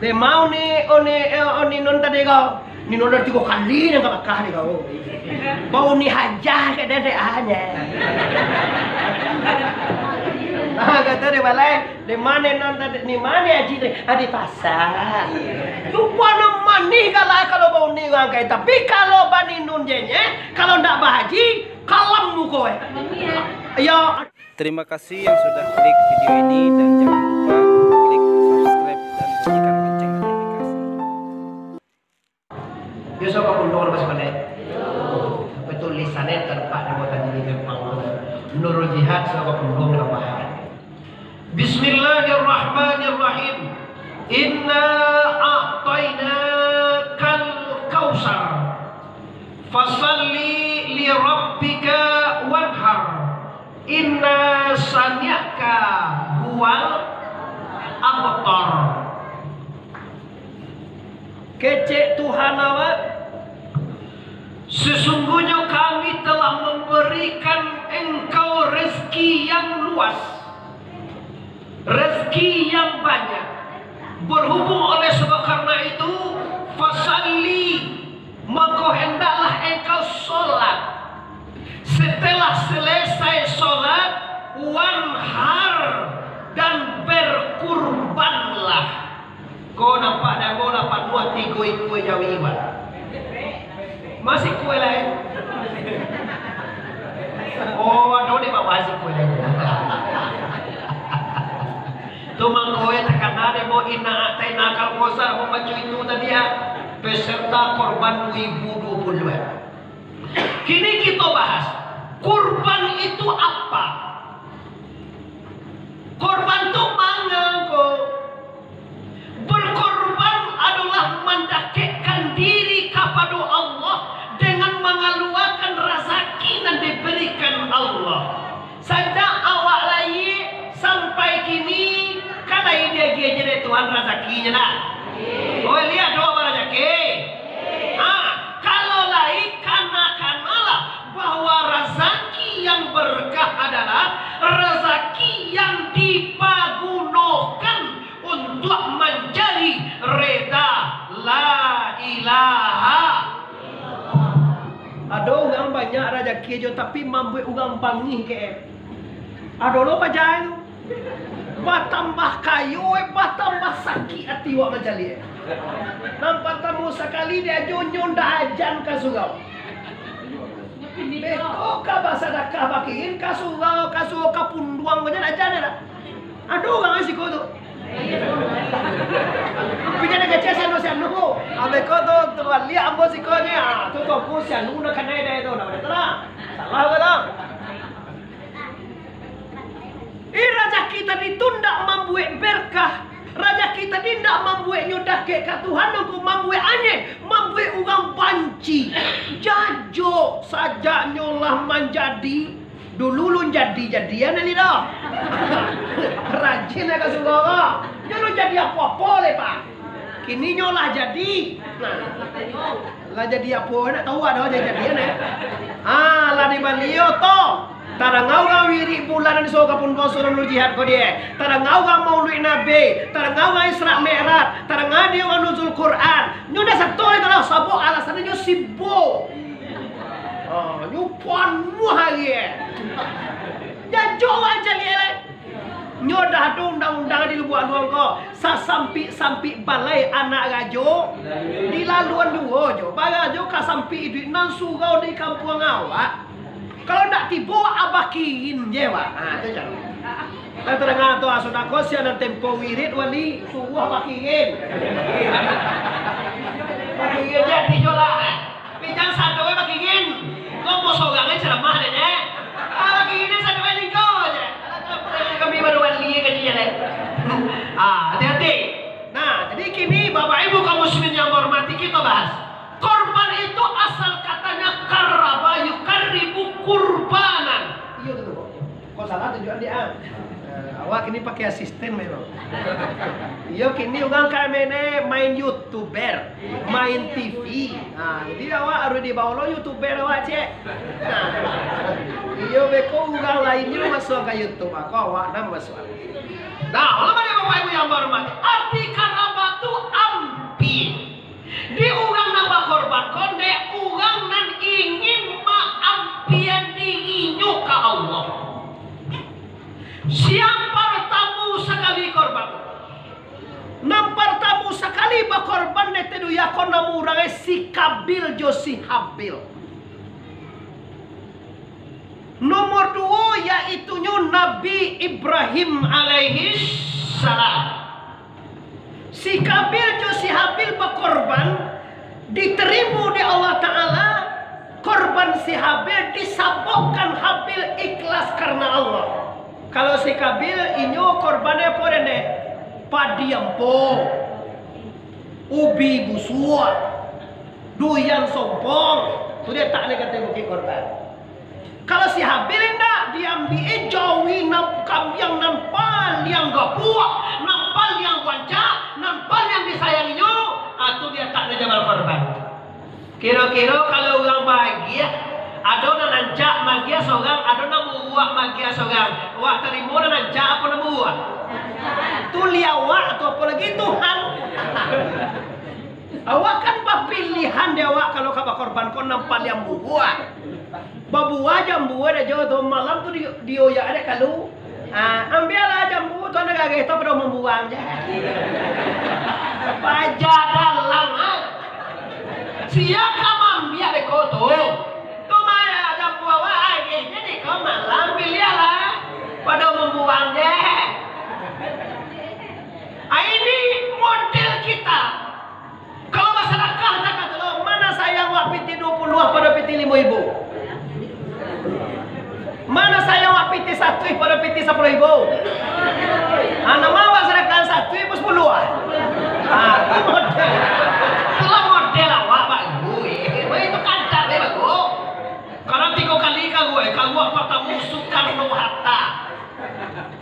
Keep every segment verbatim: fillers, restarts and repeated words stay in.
Dek ma uni, uni, eh, uni nun tadi ko? Ni nun lah tigo kali nan ka Makkah ni ko. Bau ni hajah ka dek anye. Ah, kato dek balai, dek ma nun tadi, ni ma haji tadi? Ah, di pasar. Rupo nan manih galak kalau bau ni urang kai, tapi kalau bani nun je nye, kalau ndak bahaji, kalam muko eh. Iyo. Terima kasih yang sudah klik video ini dan jangan lupa klik subscribe dan bunyikan lonceng notifikasi. Yo, so ka pundong lepas pandai. Betul lisannya terpak di kota ini gampang. Nurul Jihad, so ka pundong lepas. Bismillahirrahmanirrahim. Inna a'tainakal kautsar. Fasalli li rabbika wanhar. Inna sani'aka huwal abtar. Kecek Tuhan awak, sesungguhnya Kami telah memberikan engkau rezeki yang luas, rezeki yang banyak. Berhubung oleh sebab karena itu, fasalli, maka hendaklah engkau sholat. Setelah selesai sholat, wanhar, dan berkurbanlah. Ko nampak dek ambo lah panuah tigo ikua jawi, Pak. Masih kue lai? Oh, ado di bawah si kue lai. Tu mangko takana dek ambo inna a'tainakal kautsar, ambo baco itu tadi ya. Peserta korban dua ribu dua puluh dua. Kini kita bahas, kurban itu apa? Korban tu manga ko? Berkorban adalah mandakekkan diri kapado Allah dengan mangaluakan razaki nan diberikan Allah. Sajak awak lahia sampai kini, kan lai diagiah je dek Tuhan razakinyo, nah. Oh, liek doh barajaki. Ha, kalau lai, kana-kanalah bahwa razaki yang berkah adalah razaki yang dipagunokan untuak manjadi reda la ilaha. Ado urang banyak rajaki jo, tapi mambuek urang bangih ke. Ado lo paja tu. Batambah kayo, eh, batambah sakik ati wak mancaliak. Nan partamo sakali diajo nyo ndak ajan ka surau. Beko ka basadakah bakiin ka surau, ka surau ka punduang ko nyo ndak ajan dak? Ado urang siko tu. Tapi jan kecek si anu, si anu. Abeko tu, tu liek ambo siko ni, ah, tu tu aku si anu nak kanai dai tu, nak bana tu lah. Salah ko tu. Eh, rajaki tadi tu ndak mambuek berkah. Rajaki tadi ndak mambueknyo dakek ka Tuhan, nangko mambuek anyeh, mambuek urang banci. Jajo, sajaknyo lah manjadi, dulu lun jadi-jadian ni doh. Rajin ka surau ko. Nyo lun jadi apo-apo le, Pak. Kini nyo lah jadi. Nah. Lah jadi apo, nak tahu ado jadi-jadian, eh? Ah, lah dibali oto. Tadanga urang wirik bulan nan disuruh ka pondok suruh nurul jihad ko die. Tadanga urang mauluik Nabi, tadanga urang Isra Mi'raj, tadanga di urang nuzul Quran. Nyo ndak sato itu lah, sabab alasannyo nyo sibuk. Ah, nyo panuah hari, eh. Jajok urang caliak, eh. Nyo dah ado undang-undang di Lubuak Aluang ko, sasampik-sampik balai anak rajo, dilaluan duo jo. Barajo ka sampik iduik nan surau di kampuang awak. Kalau ndak tibo, abah kiin je, Wak. Ha, tu caro. Lah tadanga tu, ah, sudah ko sia nan tempo wirid wali, suruah abah kiin. Abah kiin je, tijo lah. Tapi jan sado we bakingin. Ko ambo sorang e ceramah dek nyo. Ah, bakingin sado we lingko je. Kami baru wali kaji je deh. Ah, hati-hati. Nah, jadi kini Bapak Ibu kaum muslimin yang bahormati, kita bahas. Korban itu asal katanya karaba yukarribu kurbanan. Iyo tu, Kok salah tunjuakan dia, ah. Eh, awak kini pakai asisten memang. Iyo, kini urang ka main, eh, main YouTuber, main T V. Nah, jadi awak harus dibawa lo YouTuber awak, cek. Nah, iyo, beko urang lain nyo masuk ka YouTube, mako awak nan masuk. Nah, ulama dan Bapak Ibu yang berhormat, arti karaba tu bakorban dek teh duya ko namuah urang, eh, si Kabil jo si Habil. Nomor duo, yaitunyo Nabi Ibrahim alaihissalam. Si Kabil jo si Habil bakorban, diterimo dek Allah Ta'ala, korban si Habil disababkan Habil ikhlas karena Allah. Kalau si Kabil, inyo korbannyo apo den deh? Padi ampo, ubi busuak, duyan sompong, tu diatak dek kata bukik korban. Kalau si Habil indak, diambiak jawi nan kambiang nan paliang gapuak, nan paliang rancak, nan paliang disayanginyo, ah, tu diatak dek jabal korban. Kiro-kiro kalau urang bahagia, ado nan rancak maagiah surang, ado nan buruak maagiah surang, awak tarimo nan rancak apo nan buruak? Tu liau awak tu, apo lai Tuhan. Awak kan bapilihan dek awak kalau ka bakorban ko nan paliang buruak. Babuah jambu ado jo tu, malam tu di, dioyak dek kalu. Ah, ambiaklah jambu tu, anak gageh tu pado mambuang je. Paja dalam, ah. Sia ka maambiak beko tu? Tu mah jambu awak, ah, jadi ko malam piliahlah. Pado mambuang je. Ah, ini model kita. Kalau basadakah, zakat lo, ma nan sayang wak pitih duo puluah pado pitih limo ribu? Ma nan sayang wak pitih satuih pado pitih sapuluah ribu? Ah, nan ma wak sadakah satuih apo sapuluah? Ah, tu model. Itulah model awak, Pak Guru, eh. Wah, itu kadar, eh, Pak Guru. Karano tigo kali karuak, eh, karuak partamo Soekarno-Hatta.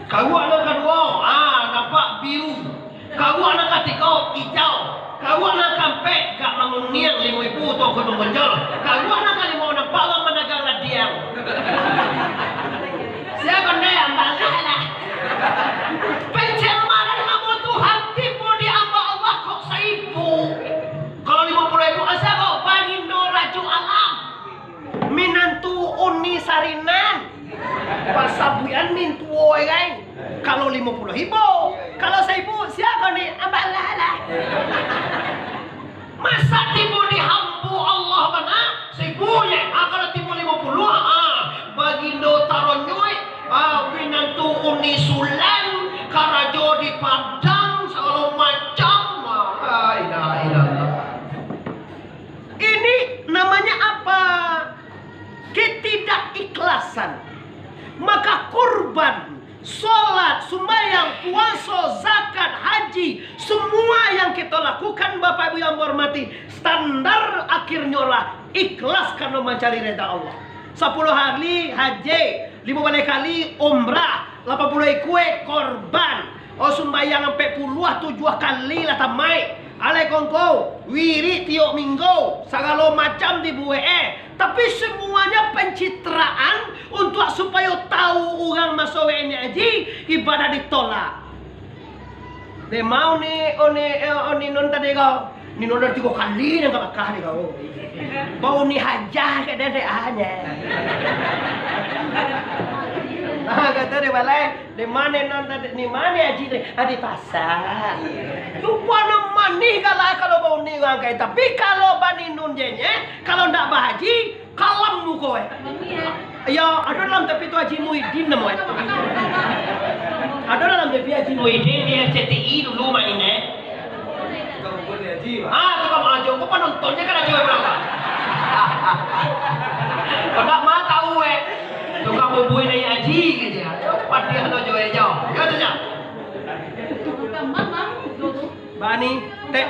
Karuak nan kaduo, ah, nampak biru. Karuak nan katigo, ijau. Karuak nan kaampek, gak manguniang limo ribu toko manggonjol. Karuak nan kalimo, nampak urang managang radiang. Sia kondeh, ambalah lah. Pencemaran nama Tuhan tibo di amba Allah kok saibu. Kalau limo puluah ribu, asa kok Bagindo Rajo Alam. Minantu Uni Sarinan. Pasabuikan mintuo, eh, kan? Kalau limo puluah ribu, kalau saibu, sia ko ni? Ambalah lah. Masa tibo di hambo Allah bana, saibu je. Ah, kalau tibo limo puluah, ah, Bagindo Taronyuik, ah, minantu Uni Sulan, karajo di Padang, sagalo macam. Ah, la ilaha illallah. Ini namanya apa? Ketidakikhlasan. Maka kurban, salat, sumbayang, puaso, zakat, haji, semua yang kita lakukan, Bapak Ibu yang hormati, standar akhirnyo lah ikhlas karena mencari rida Allah. Sapuluah kali haji, limo baleh kali umrah, lapan puluah ikua korban, oh, sumbayang ampek puluah tujuah kali lah tamaik. Alai kongko, wirik tiok minggu, sagalo macam dibuek, eh. Tapi semuanya pencitraan untuk supayo tahu urang maso wek ni haji, ibadah ditolak. Deh, mau ni, oni, eh, oni non tadi kau. Ni non dari tigo kali nan ka Makkah ni kau. Bau ni hajah ka deh, deh, hanya. Ah, kata dia balai. Di mano nan tadi, di mano haji tadi? Ah, di pasar. Rupo nan manih galak kalau baundi urang kai, tapi kalau baninun je nye, kalau ndak bahaji, kalam muko eh. Yo, ado dalam tapi tu Haji Muhyiddin namo eh. Ado dalam tapi Haji Muhyiddin di R C T I dulu main eh. Ah, tukang ajo, kok panonton je kan ajo berapa? Kau ndak mau tahu eh. Tukang bubui naiak haji gitu ya. Padiah lo jo ejo. Yo tu nyo. Bani, tek.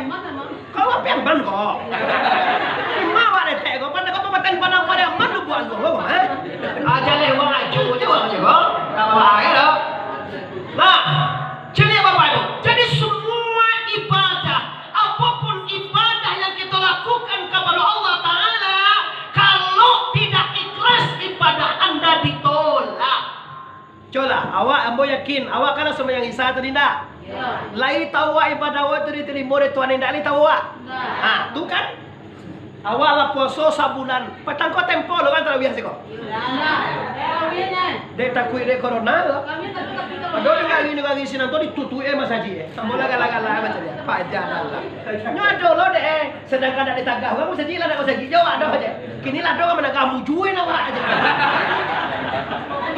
Kau apo yang ban kok? Lima awak deh tek kok. Pandai kau papaten pandang pada man lu buat lu, ha? Aja leh wang ajo je wang ajo kok. Kau bahaya lo. Nah, jadi Bapak Ibu, jadi semua ibadah, apapun ibadah yang kita lakukan kepada Allah Ta'ala, kalau tidak ikhlas, ibadah anda ditolak. Colah, awak, ambo yakin, awak kan lah sumbayang Isya tadi ndak? Yo. Lai tahu awak ibadah awak tu ditarimo dek Tuhan, indak lai tahu awak? Ndak. Ha, tu kan? Awak lah puaso sabulan. Patang ko tempo lo kan tarawih siko? Yo. Ndak. Tarawih, ndak. Dek takuik dek corona lo. Kami takut, takut, takut. Ado nagari-nagari sinan tu ditutuik, eh, masajik, eh. Samo lah gala-gala macam ni. Paja dalam. Nyo ado lo dek, eh. Sedangkan nak ditagah urang masajik lah, nak masajik jauh ado aja. Kini lah ado urang managah mujui nak awak aja.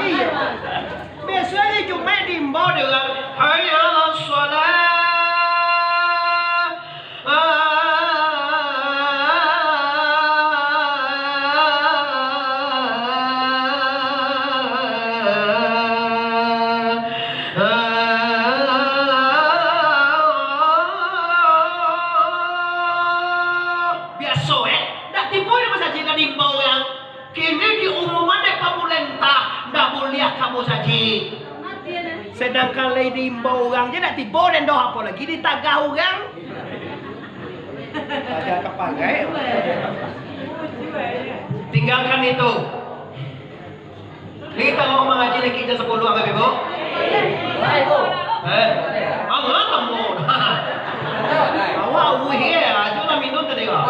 Iya. Biasanya Jumaik diimbau dek urang, "Hayya 'alas shalah." Biaso, eh, dak tibo di masajik ka diimbau urang. Kini diumuman dek pamarentah, ndak buliah ka masajik. Sedangkan lai diimbau urang je ndak tibo den doh, apolai ditagah urang. Tagah ka pagai. Tinggalkan itu. Ni kito mau mangaji lagi jam sapuluah, Bapak Ibu? Eh? Alah, kamu. Awak uih, eh. Ajo lah minum tadi, kak.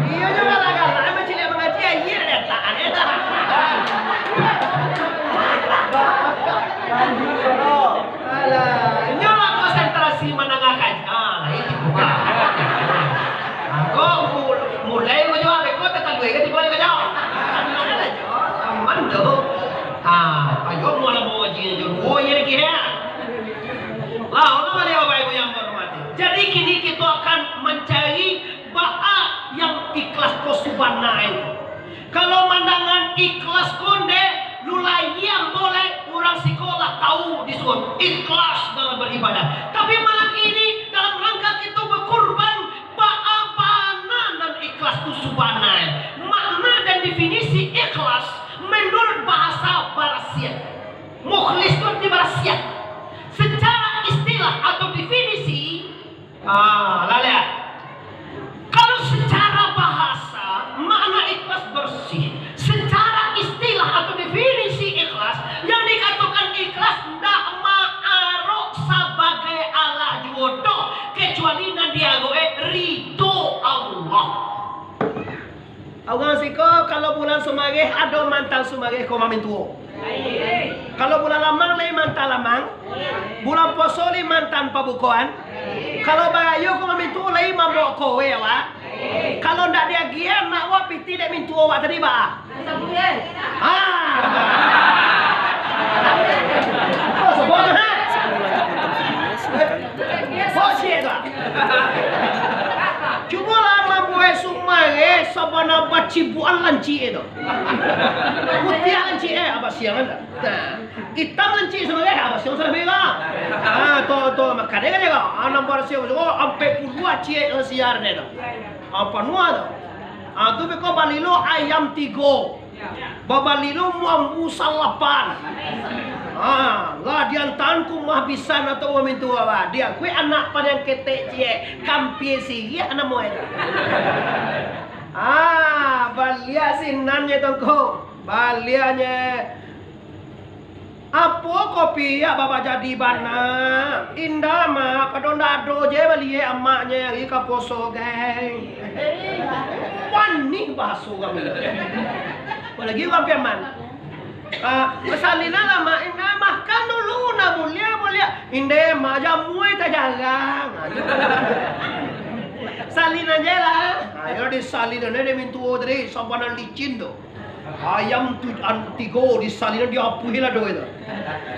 Iyo, jo galak-galak, emang cilik mangaji, aia dak datang, eh. Alah, inyo lah konsentrasi manangah kaji. Ah, lah, itu bukan. Ah, kok mu-, mulai ko jo, ah, beko tatalui ka tibo ni ko jo. Aman tu. Ah, ayo, mualah mangaji jo. Oh, iyo lagi, ya. Lah, oke, Bapak Ibu yang hormati. Jadi, kini kito akan mancari baa yang ikhlas ko subananyo. Kalau mandangan ikhlas ko ndeh, lu lai ambo lai, urang siko lah tahu disuruah ikhlas dalam baribadah. Tapi malam ini, dalam rangka kito bakurban, baa bana nan ikhlas tu subananyo? Makna dan definisi ikhlas menurut bahasa Barasiah. Mukhlis tu arti barasiah. Secara istilah atau definisi, Ah, lah lihat. Kalau secara bahasa, makna ikhlas bersih. Secara istilah atau definisi ikhlas, yang dikatakan ikhlas ndak maarok sabagai alah juo doh, kecuali nan diarok e ridho Allah. Urang siko, kalau bulan Sumareh, ado mantan Sumareh ko mamintuo. Kalau bulan Lamang, lai mantan Lamang. Bulan puaso, lai mantan pabukoan. Kalau barayo ko mamintuo, lai mambao kowe awak. Kalau ndak diagiah, nak awak pitih dek mintuo awak tadi, baa? Ah. Oh, sebab tu, ha? Bocil tu. Cubolah mambuek Sumareh sabana bacibuan lancik tu. Putiah lancik, eh, abah siang kan? Nah, itam lancik Sumareh, abah siang sudah merah. Ah, tu, tu, makanya kan dia, ah, nambah siang tu, oh, ampek puluah ciek yang siar dia tu. Ah, panuah tu. Ah, tu beko balilo ayam tigo. Babali lo muambu salapan. Ha, lah diantaan ka umah bisan atau mamintuo, bah. Diakui anak padiang ketek ciek, kampia siriah namo e tu. Ha, baliak sinan nyo tongko. Baliaknyo. Apo kopi, ya, baba jadi bana? Indak, Mak. Pado ndak ado je baliak amaknyo ari ka poso, geng. Wani bahaso urang tu. Apolai urang Piaman. Ah, salinan lah, Mak. Indak, makan dulu, nak buliah, buliah. Indak, Mak, jamuai tajarang. Salinan je lah. Ayo disalinan dek mintuo tadi, sabana licin tu. Ayam tu, an-, tigo disalinan diapuih lah doh itu.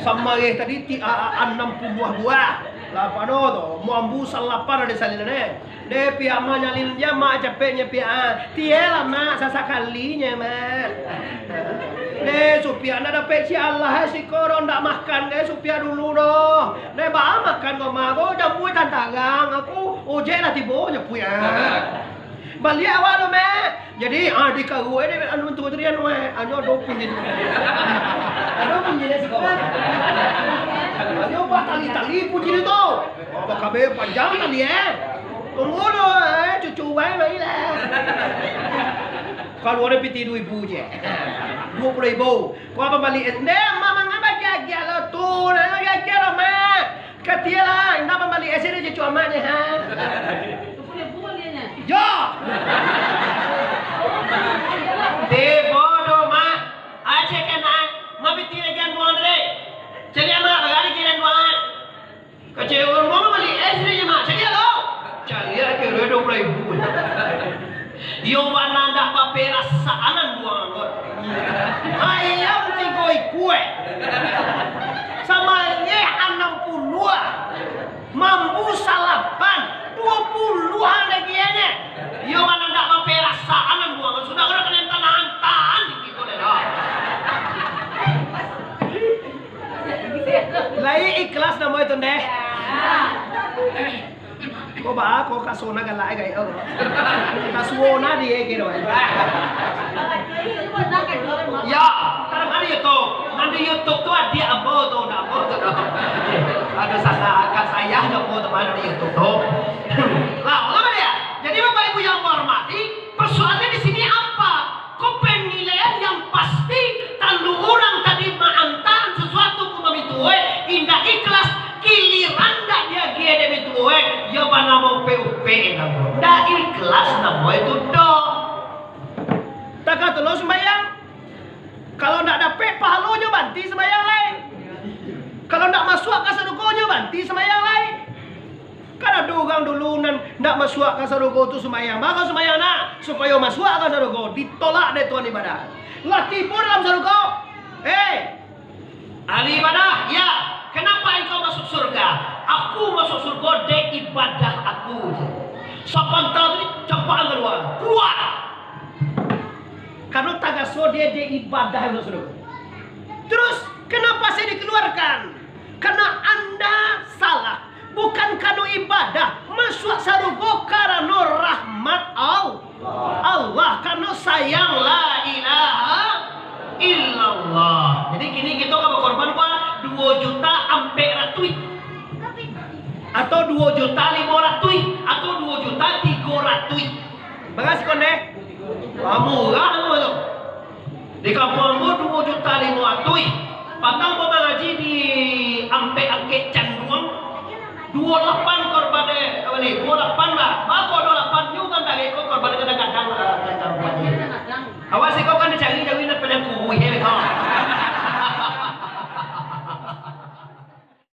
Samareh tadi ti-, a-, a-, anam puluah buah. Lah pado tu, muambu salapan ado salinan, eh. Deh, piak Mak nyalin je, Mak, capeknyo piak, ah. Tiek lah, Mak, sasakalinyo, Mak. Deh, supiak ndak dapek ciek alah, eh, siko doh ndak makan, deh, supiak dulu doh. Deh, baa makan ko, Mak, ko jamuai tantarang, aku ojek lah tibo, nyapuik, ah. Baliak awak tu, Mak. Jadi, ah, di karuah ni, anu, tu tadi, anu, eh, anu, ado punyi tu. Ado punyi dia siko. Anu, batali-tali punyi dia tu. Oh, bakabe panjang tali, eh. Tunggu dulu, eh, cucu urang mai lah. Kalau ado pitih duo ribu je. Duo puluah ribu. Kau apa balik? Ndeh, Mak, mangan bagi agiah lo tu. Nah, bagi agiah lo, Mak. Katiak lah, indak mambali es dari cucu amak ni, ha? Yo! Tibo do, Mak. Aceh kena, mabiti lagi anu, Andre. Yo bana ndak baperasaanan buang anggur. Ayam tigo ikua, samaleh anam puluah, mambu salapan, duo puluah lagi nyo. Yo bana ndak baperasaanan buang anggur. Sudah urang kanai tahan-tahan dikit ko lah. Lai ikhlas namo itu, ndeh? Ko baa ko kasona galak gai ko. Kasuona di kiro. Ya, kadang ado YouTube. Nan di YouTube tu adiak ambo tu, ndak ambo tu doh. Ado salah, ka sayah jo ambo teman di YouTube tu. Lah, lama dia. Jadi Bapak Ibu yang menghormati, persoalannya di sini apa? Ko penilaian yang pasti, tantu urang tadi maantaan sasuatu ka mintuo, indak ikhlas, giliran ndak diagiah dek mintuo, yo banamo upek-upek namo. Ndak ikhlas namo itu doh. Takah tu lo sumbayang. Kalau ndak dapek pahalo nyo banti sumbayang lai. Kalau ndak masuak ka sarugo nyo banti sumbayang lai. Kan ado urang dulu nan ndak masuak ka sarugo tu sumbayang. Mako sumbayang nak, supayo masuak ka sarugo, ditolak dek Tuhan ibadah. Lah tibo dalam sarugo. Hei, ahli ibadah, ya, kenapa engkau masuk surga? Aku masuk surga dek ibadah aku je. Sapanta tu dicampakkan kalua. Kalua! Karano tagaso dia dek ibadah masuk surga. Terus, kenapa saya dikeluarkan? Karena anda salah. Bukan karano ibadah. Masuak sarugo karano rahmat Al-, Allah. Karano sayang la ilaha illallah. Jadi kini kita ka bakorban duo juta ampek ratuih. Atau duo juta limo ratuih. Atau duo juta tigo ratuih. Bara sikon deh? Ah, murah tu. Di kampuang ambo duo juta limo ratuih. Patang ambo mangaji di Ampek Angkek Canduang, duo lapan korban, eh, duo lapan lah. Bako duo